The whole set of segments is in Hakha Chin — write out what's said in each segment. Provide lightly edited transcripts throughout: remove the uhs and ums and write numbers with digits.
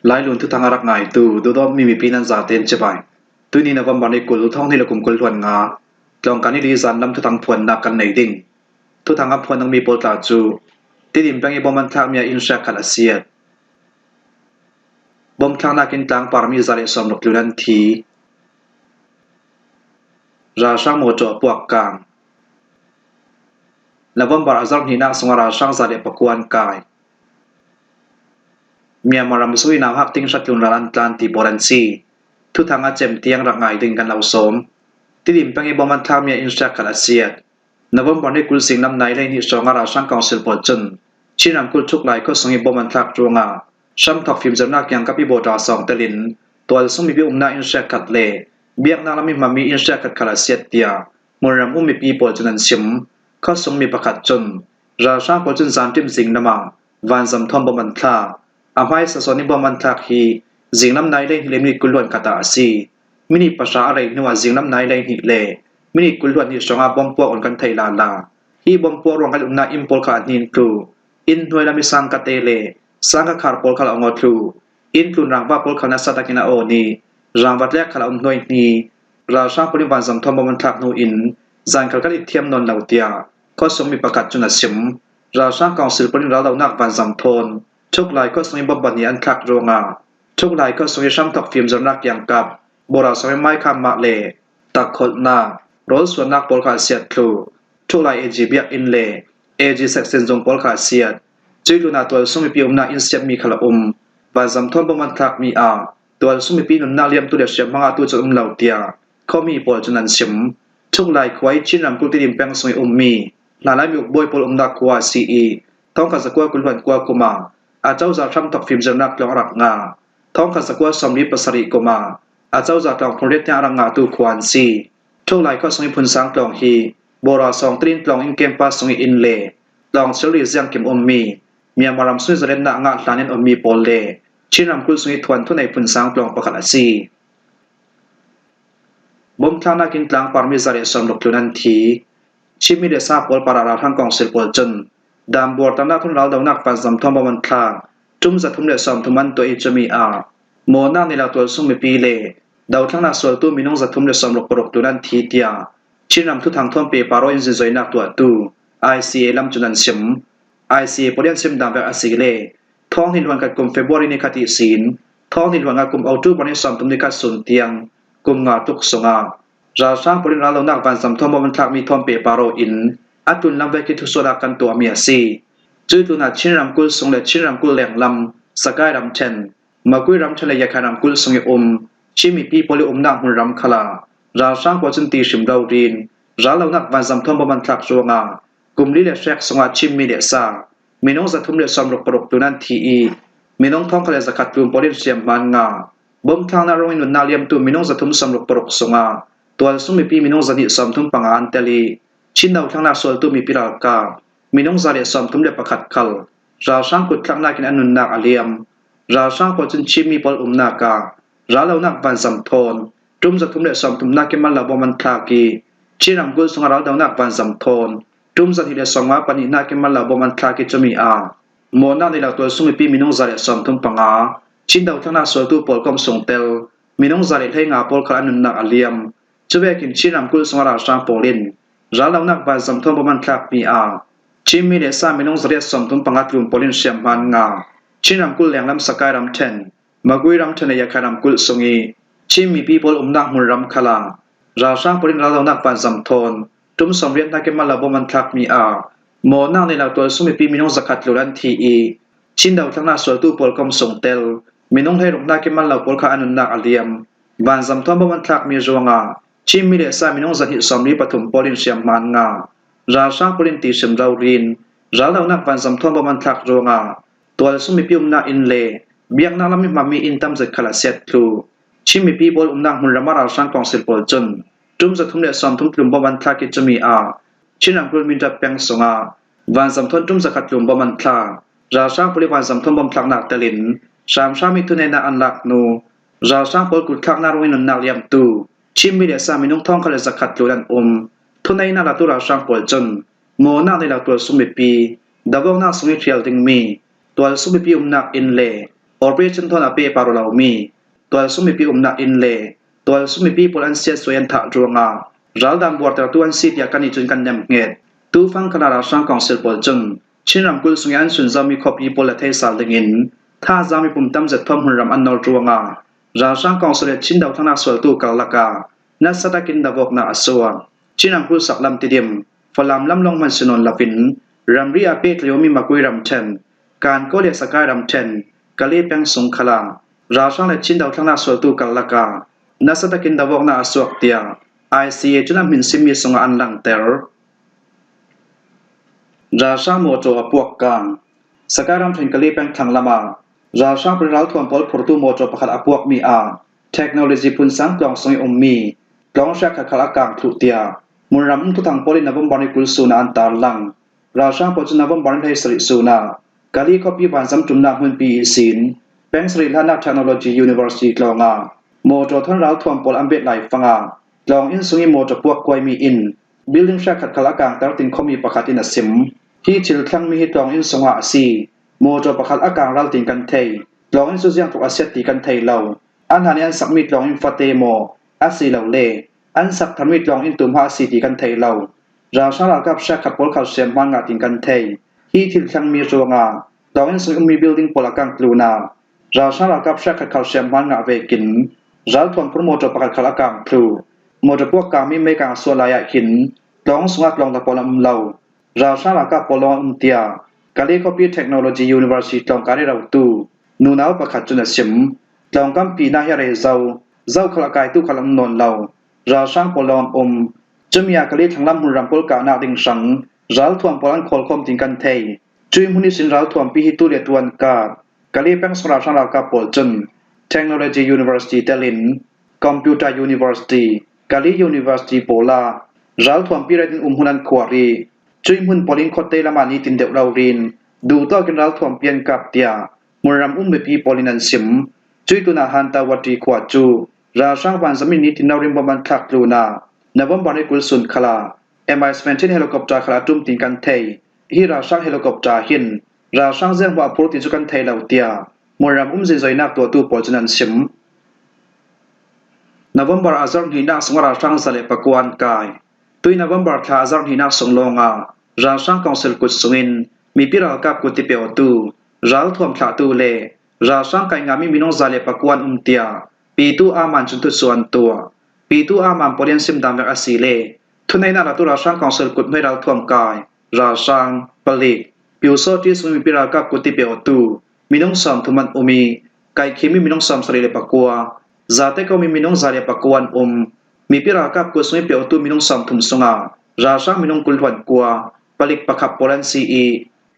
Lailun thuthang a rak ngaitu duhdawtmi mipi nan zatein cibai. Tuni November ni 20 thawng le kum 20 hluan nga tlawngkan i li zan lam thuthang phuannak kan nei ding. Thuthang a phuan dingmi pawl tla cu Tidim peng i bom an thlakmi ah inn hriak khat a siat. Bom thlaknak in tlangpar mi 160 tlun an thi. Ralhrang mawṭaw a puak kang. November a zarh hnihnak sungah ralhrang 109 an kai. Myanmar ram suinak hak ting hratlun ral an tlan ti pawl an si. Thuthang a cem tiang rak ngai ding kan lo sawm. Tidim peng i bom an thlakmi ah inn hriak khat a siat. November ni 20 sing lam nai hleihnih hrawng ah ralhrang council pawl cun Chin ramkulh thuk lai khuasung i bom an thlak ruangah hramthok fimcawnnak kiangkap i bawṭa sawng tel in tualsung mipi umnak inn hriak khat le biaknak lam i hmami inn hriak khat kha a siat tiah hmunram um mipi pawl cun an chim. Khuasung mi pakhat cun ralhrang pawl cun zanṭim zinglam ah vanzam thawm bom an thlak. A hmaisa zawn i bom an thlak hi zinglam nai 12 le minute 20 khat ah a si. Minute 10 a rei hnuah zinglam nai 12 le minute 22 hrawng ah bom puak on kan theih lala. Hi bom puak ruang kan umnak inn pawl kha a hnin tlu. Inn hnuai lam i sangka te le sangka khar pawl kha a ongo tlu. Inn tlun rangva pawl kha nasa takin a aw ni. Rangva tlek kha a um hnuai hni. Ralhrang pawl in vanzam thawm bom an thlak hnu in zan khal kan i thiam nawn lo tiah khuasung mi pakhat cun a chim. Ralhrang council pawl in raldohnak vanzam thawn Thuk lai khuasung i bomb nih an thlak ruangah Thuk lai khuasung i hramthok fimzornak kiangkap Bora song i Maikham mah le takkholhnak, rawlsuannak pawl kha a siat thlu. Thuk lai AG biakinn le AG section zung pawl kha a siat. Cuitlun ah tualsung mipi umnak inn siapmi kha a um. Vanzam thawn bomb an thlakmi ah tualsung mipi nunnak liamtu le hriamhmang ah tu cu um lo tiah khuami pawl cun an chim. Thuk lai khua i Chin ramkulh Tidim peng sung i ummi hna Laimi ukbawi pawl umnak khua a si i thongkhat zakua kulhuan kua kum ah acozah hramthok fimzirnak tlawng a rak ngah. Thongkhat zakua 47 kum ah acozah tlawng phunriat tiang a rak ngahtu khua an si. Thuk lai khua sung i phunsang tlawng hi Bora sawng Trin tlawng in campus sung i inn le tlawng thilri ziangkim ummi Myanmar ram sui zalennak ngah hlan in ummi pawl le Chin ramkulh sung i thuan thunei phunsang tlawng pakhat a si. Bomthlaknak in tlangpar mi 160 tlun an thi. Chinmi le sa pawl para ralhrang council pawl cun Dambuar tamnak thun raldonak vanzam thawng bom an thlak. Tum 330 an tuah i cumi ah Mawnak nih la tualsung mipi le dothlangnak sualtu minung 366 tlun an thi tiah Chinram thuthang thuampe paro in zinzoinak tuahtu ICA lam cun an chim. ICA pawl an chim dang vek a si le thawng ni hluan kat kum February ni khat i sin thawng ni hluan kum October ni 30 ni khat sun tiang kum nga tluk sungah ralhrang pawl in raldonak vanzam thawng bom an thlakmi thuampe paro in a tlun lam vek hi thusual ah kan tuahmi a si. Cu tlun ah Chin ramkulh sung le Chin ramkulh lenglam Sakai ramṭhen, Makui ramṭhen le Yakhan ramkulh sung i um Chin mipi pawl i umnak hmunram khal ah ralhrang pawl cun ti hrim rorin rallonak vanzam thawng bom an thlak ruangah kum li le hrek sungah Chinmi le sa minung 366 tlun an thi i minung 1,100 tlun pawl in hriamhman nga bomthlaknak ruang in nunnak liamtu minung 366 sungah tualsung mipi minung 235 an tel i Chin dothlangnak sualtu mipi ralkap minung 131 khal ralhrang kutthlaknak in an nunnak a liam. Ralhrang pawl cun Chinmi pawl umnak ah rallonak vanzam thawn tum 330 in man lo bom an thlak i Chin ramkulh sungah raldonak vanzam thawn tum 254 in man lo bom an thlak i cumi ah mawnak nih lo tualsung mipi minung 135 Chin dothlannak sualtu pawl kom sungtel minung 115 pawl kha an nunnak a liam. Cuvekin Chin ramkulh sungah ralhrang pawl in raldonak vanzam thawn bom an thlakmi ah Chinmi le sa minung 135 tlun pawl in hriamhman nga Chin ramkulh lenglam Sakai ramṭhen Magui ramṭhen le Yakha ramkulh sung i Chin mipi pawl umnak hmunram khal ah ralhrang pawl in raldonak vanzam thawn tum 80 hna kemal lo bom an thlakmi ah mawnak nih lo tualsung mipi minung 100 tlul an thi i Chin dothlannak sualtu pawl kom sung tel minung 16 hna kemal lo pawl kha an nunnak a liam. Vanzam thawn bom an thlakmi ruangah Chinmi le sa minung 223 pawl in hriamhman nga ralhrang pawl in tihrim rorin raldohnak vanzam thawn bom an thlak ruangah tualsung mipi umnak inn le biaknak lam i hmami inn tam zat khal a siat thlu. Chin mipi pawl umnak hmunram ah ralhrang council pawl cun tum 330 tlum bom an thlak i cumi ah Chin ramkulh Mindat peng sungah vanzam thawn tum 100 tlum bom an thlak. Ralhrang pawl i vanzam thawn bom thlaknak tel in hramhram i thuneinak an lak hnu ralhrang pawl kutthlaknak ruang i nunnak liamtu Chinmi le sa minung 1,100 tlul an um. Thuneinak latu ralhrang pawl cun mawnak nih lo tualsung mipi, davoknak sung i ṭhial dingmi, tualsung mipi umnak inn le Operation thawn a pe paro lomi tualsung mipi umnak inn le tualsung mipi pawl an siatsuai an thah ruangah raldang buartertu an si tiah kannih cun kan nemhnget. Tufang khan ah ralhrang council pawl cun Chin ramkulh sung i an sunzomi khuapi pawl le theisal dingin thazaang mipum tamzet thuam hmunram an nawl ruangah ralhrang council le Chin dothlannak sualtu karlak ah nasa takin dawknak a suak. Chin ramkulh saklam Tidim, Falam lam lawng hmanh si nawn loin ramri ah pehtliomi Makui ramṭhen, Kankaw le Sakai ramṭhen, Kale peng sung khala ralhrang le Chin dothlannak sualtu karlak ah nasa takin dawknak a suak tiah ICA cun a hmin simi sungah an langhter. Ralhrang mawṭaw a puak kang. Sakai ramṭhen Kale peng thlang ah ralhrang ralthuam pawl phurtu mawṭaw pakhat a puakmi ah technology phun sang tluang sung i ummi tlawng hriakkhat a kang thluh tiah hmunram um thuthang pawl in November ni 20 sun ah an tarlang. Ralhrang pawl cu November ni 17 sun ah Kali khuapi vanzam ṭumnak hmunpi i sin peng sarih hlannak Technology University tlawng ah mawṭaw thon ralthuam pawl an bet lai fang ah tlawng inn sung i mawṭaw puak kuaimi in building hriakkhat khal a kangter ting khomi pakhat in a sim. Hi thil thlangmi hi tlawng inn sungah a si. Mawṭaw pakhat a kang ral tin kan thei. Tlawng inn cu ziang tluk a siat ti kan thei lo. An hlan i an sakmi tlawng inn fate maw asilole an sak tharmi tlawng inn tu hma a si ti kan thei lo. Ralhrang ralkap hriakkhat pawl khal hriamhman ngah tin kan thei. Hi thil thlangmi ruangah tlawng inn sung ummi building pawl a kangh tlun ah ralhrang ralkap hriakkhat khal hriamhman ngah vekin ralthuam phur mawṭaw pakhat khal a kang thlu. Mawṭaw puak kangmi meikang a suah lai ah hin tlawng sungah tlawng ta pawl an um lo. Ralhrang ralkap pawl lawng an um tiah Kale khuapi Technology University tlawngkar i rotu nunau pakhat cun a chim. Tlawngkam pinak hi a rei zo, zohkhal a kaitu khal an um nawn lo. Ralhrang pawl lawng an um. Cumi ah Kale thlanglam hmunram pawl kahnak ding hrang ralthuam pawl an khawlkhawm tin kan thei. Cui hmun i sin ralthuam pi hi tu le tu an kap. Kale peng sung ralhrang ralkap pawl cun Technology University tel in Computer University, Kali University pawl ah ralthuam piret in umhmun an khuar i cui hmun pawl in khuate lam ah nitin deuh rorin duhtawk in ralthuam pi an kap tiah hmunram um mipi pawl in an sim. Cui tun ah Hantawati khua cu ralhrang vanzam in nitin rorin bom an thlak tlun ah November ni 20 sun khala Mi-17 helicopter khala tum tin kan thei. Hi ralhrang helicopter hin ralhrang zenghua a phur ti cu kan thei lo tiah hmunram um zinzoinak tuahtu pawl cun an chim. November a zarh hnihnak sung ralhrang 109 an kai. Tui November thla a zarh hnihnak sung lawngah ralhrang council kut sungin mipi ralkap kut tipeotu, ralthuam thlahtu le ralhrang kai ngami minung 109 an um tiah Pitu Aman cun thusu an tuah. Pitu Aman pawl an sim dam vek a si le thuneinak latu ralhrang council kut hmai ralthuam kai, ralhrang, palik, Pyusawhti sung mipi ralkap kut tipeotu minung 30 an um i kaikhimi minung 79, zate komi minung 109 an um. Mipi ralkap kut sung i peotu minung 30 sungah ralhrang minung 29, palik pakhat pawl an si i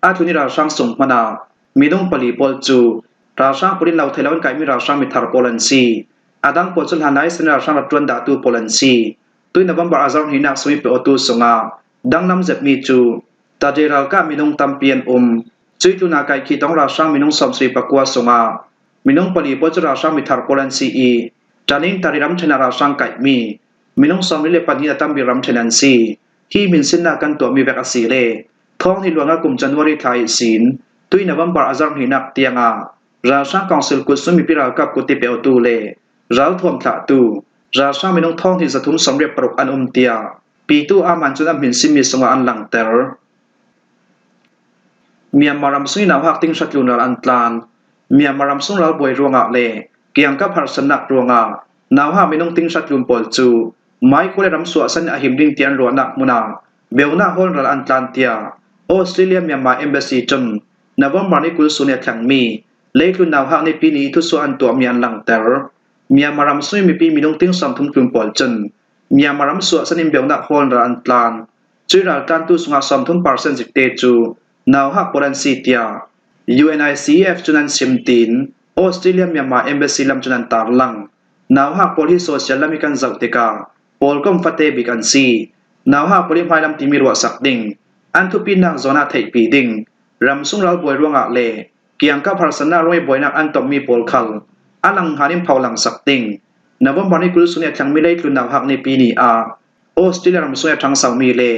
a tlun i ralhrang sung hmanh ah minung pali pawl cu ralhrang pawl in lo thei lo in kaimi ralhrang mithar pawl an si. A dang pawl cu hlan lai sin ralhrang rak ṭuan dahtu pawl an si. Tui November a zarh hnihnak sung i peotu sungah danglam zetmi cu Tade ralkap minung tampi an um. Cui tlun ah kai khi tong ralhrang minung 79 sungah minung pali pawl cu ralhrang mithar pawl an si i Taning Tari ramṭhen ah ralhrang kaihmi minung 42 a tambik ramṭhen an si. Hi minsinnak kan tuahmi vek a si le thawng hi luan ah kum January thla i sin tui November a zarh hnihnak tiangah ralhrang council kut sung mipi ralkap kut i peotu le ralthuam thlahtu ralhrang minung thong hnih zathum sawmriat paruk an um tiah Pitu Aman cun a hmin simi sungah an langhter. Myanmar ram sung in nauhak ting hratlun ral an tlan. Myanmar ram sung ralbuai ruangah le kiangkap harsatnak ruangah nauhak minung ting hratlun pawl cu Mai Kawle ram suahsan a him ding ti an ruahnak hmun ah beunak hawl ral an tlan tiah Australia Myanmar Embassy cun November ni 20 sun i a thlengmi leitlun nauhak nipi ni thusuah an tuahmi an langhter. Myanmar ram sung i mipi minung ting 30 tlun pawl cun Myanmar ram suahsan in beunak hawl ral an tlan. Cui raltlantu sungah 30% zikte cu nauhak pawl an si tiah UNICEF cun an chim tiin Australia Myanmar Embassy lam cun an tarlang. Nauhak pawl hi social lam i kan zoh tikah pawlkom fate bik an si. Nauhak pawl hi hmailam timi ruahsak ding, an thupinak zawn ah theihpi ding, ramsung ralbuai ruangah le kiangkap harsatnak ruang i buainak an tonmi pawl khal a langhngan in pholang sak ding. November ni 20 sung i a thlangmi leitlun nauhak nipi ni ah Australia ram sung i a ṭhangsomi le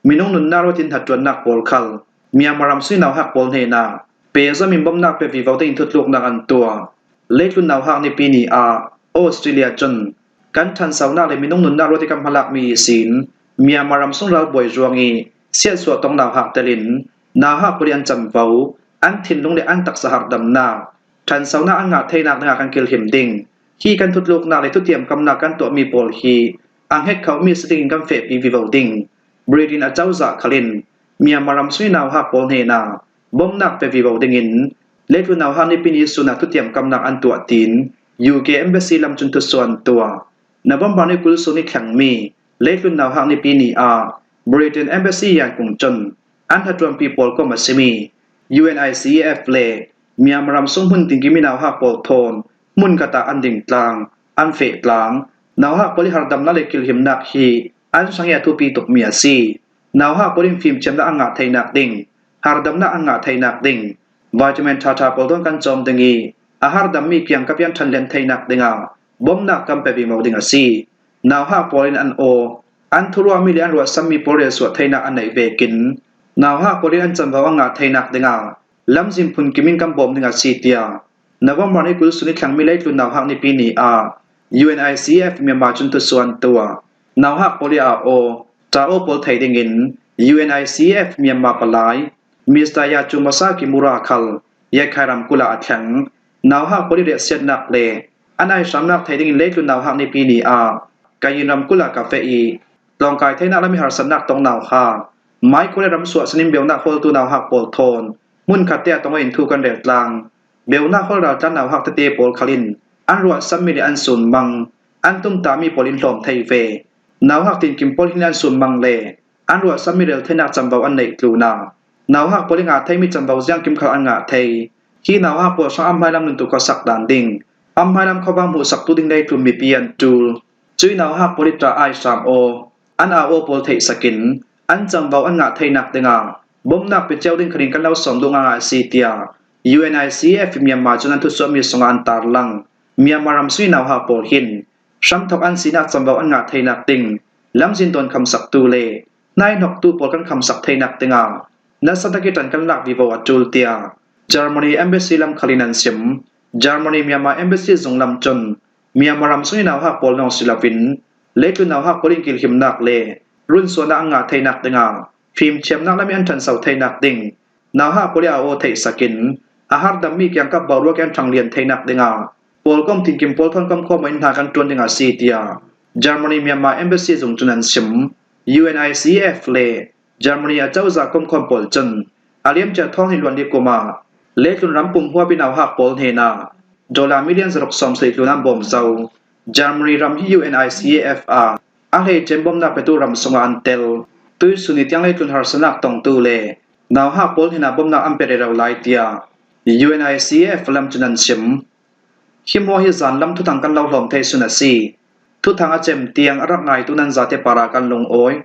minung nunnak ruat in hnatṭuannak pawl khal Myanmar ram sung i nauhak pawl hnenah Pehzom in bawmhnak pe vivo tein thutluknak an tuah. Leitlun nauhak nipi ni ah Australia cun kan ṭhansonak le minung nunnak ruat i kan hmalakmi i sin Myanmar ram sung ralbuai ruang i siatsuah tong nauhak tel in nauhak pali an camvo, an thinlung le an taksa hardamnak, ṭhansonak an ngah theinak dingah kan kilhim ding. Hi kan thutluknak le thutiamkamnak kan tuahmi pawl hi a hnget khomi si dingin kan fehpi vivo ding. Britain acozah khal in Myanmar ram sui nauhak pawl hnenah bawmhnak pe vivo dingin leitlun nauhak nipini sun ah thutiamkamnak an tuah tiin UK Embassy lam cun thusuan an tuah. November ni 20 sun i thlengmi leitlun nauhak nipi ni ah Britain Embassy Yankung cun an hlaṭuanpi pawl kom a simi UNICEF le Myanmar ram sung hmun tingkimi nauhak pawl thawn hmunkhat ah an ding tlang, an feh tlang. Nauhak pawl i hardamnak le kilhimnak hi an sang i a thupi tukmi a si. Nauhak pawl in fimthiamnak an ngah theinak ding, hardamnak an ngah theinak ding, vitamin ṭhaṭha pawl zong kan cawm ding i a hardammi kiangkap i an ṭhanlen theinak dingah bawmhnak kan pe vimo ding a si. Nauhak pawl in an aw, an thuruahmi le an ruahsammi pawl relsuah theinak an neih vekin nauhak pawl in an canvo an ngah theinak dingah lamzin phunkim in kan bawm ding a si tiah November ni 20 sun i thlangmi leitlun nauhak nipi ni ah UNICEF Myanmar cun tusuan tuah. Nauhak pawl i aa aw, ṭa aw pawl thei dingin UNICEF Myanmar palai Mr. Yachumasa Kimura khal Yakhai ramkulh ah a thleng. Nauhak pawl i riahsiatnak le an aihramnak thei dingin leitlun nauhak nipi ni ah Kayin ramkulh ah ka feh i tlawngkai theinak lam i harsatnak tong nauhak Mai le ram suah sanin beunak hawltu nauhak pawl thawn hmunkhat te ah tong in thu kan rel tlang. Beunak hawl raltlan nauhak tete pawl khal in an ruah sammi le an sunmang an tumtami pawl in hlawm thei ve. Nauhak tinkim pawl hin an sunmang le an ruah sammi rel theinak camvo an neih tluna. Nauhak pawl i nga theimi camvo ziangkim khal an ngah thei. Hi nauhak pawl hrang am hmailam nuntu kha sak dan ding. Am hmailam khuavang hmuhsak tu ding lei tlum mipi an tul. Cui nauhak pawl i ṭah ai hram aw. An au aw pawl theih sakin an camvo an ngah theinak dingah bawmhnak pe cio ding kharin kan lo sawm duh ngangai a si tiah UNICEF Myanmar cun an thusuahmi sungah an tarlang. Myanmar ram sui nauha pawl hin hramthok an sinak camvo an ngah theinak ding lamzin tawn khamsaktu le hnaihnoktu pawl kan khamsak theinak dingah nasa takin ṭan kan lak vivo a ṭul tiah Germany Embassy lamkhal in an sim. Germany Myanmar Embassy zung lam cun Myanmar ram sui nauhak pawl lawng si loin leitlun nauhak pawl in kilhimnak le runsuahnak an ngah theinak dingah fimthiamnak lam i an ṭhanso theinak ding nauhak pawl i a aw theih sakin a hardammi kiangkap boruak i an ṭhanglian theinak dingah pawlkom tinkim pawl thawnkom khawm in hna kan ṭuan ding a si tiah Germany Myanmar Embassy zung cun an chim. UNICEF le Germany acozah komkhawm pawl cun a liamcia thawng hi luan li kum ah leitlun ram pum huap in auhak pawl hnenah dollar million 70 tlun an bawm zau. Germany ram hi UNICEF ah a hleice bawmhnak petu ram sungah an tel. Tuisun i tiang leitlun harsanak tongtu le nauhak pawl hnenah bawmhnak an pe rero lai tiah UNICEF lam cun an chim. Hi maw hi zanlam thuthang kan lo hlawm thei sun a si. Thuthang a cem tiang a rak ngaitu nan zate par ah kan lungawi.